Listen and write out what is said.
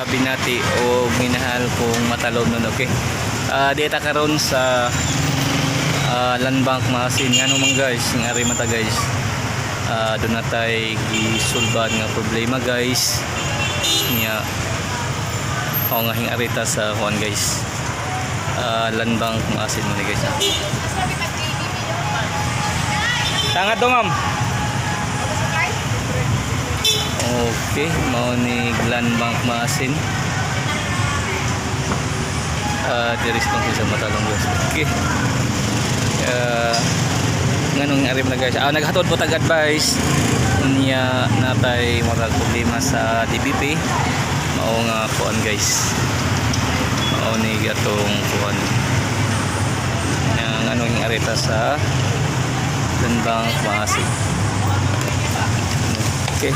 Binati o minahal kong matalom nun, okay. Dita karon sa Landbank Maasin, ngano man guys, nga ari man ta guys. Doon na tay gisulban nga problema, guys. Nya o nga hing-arita sa kuan, guys. Landbank Maasin mo ni, guys. Tanga to, ma'am. Okay, mao ni Landbank Maasin. Diri sa sa Matalong, guys. Okay. Nganong ari man na, guys. Naghatod po tag advice niya natay murag problema sa DBP. Mao nga kuan, guys. Mao ni atong kuan. Nga nganong arita sa Landbank Maasin. Okay.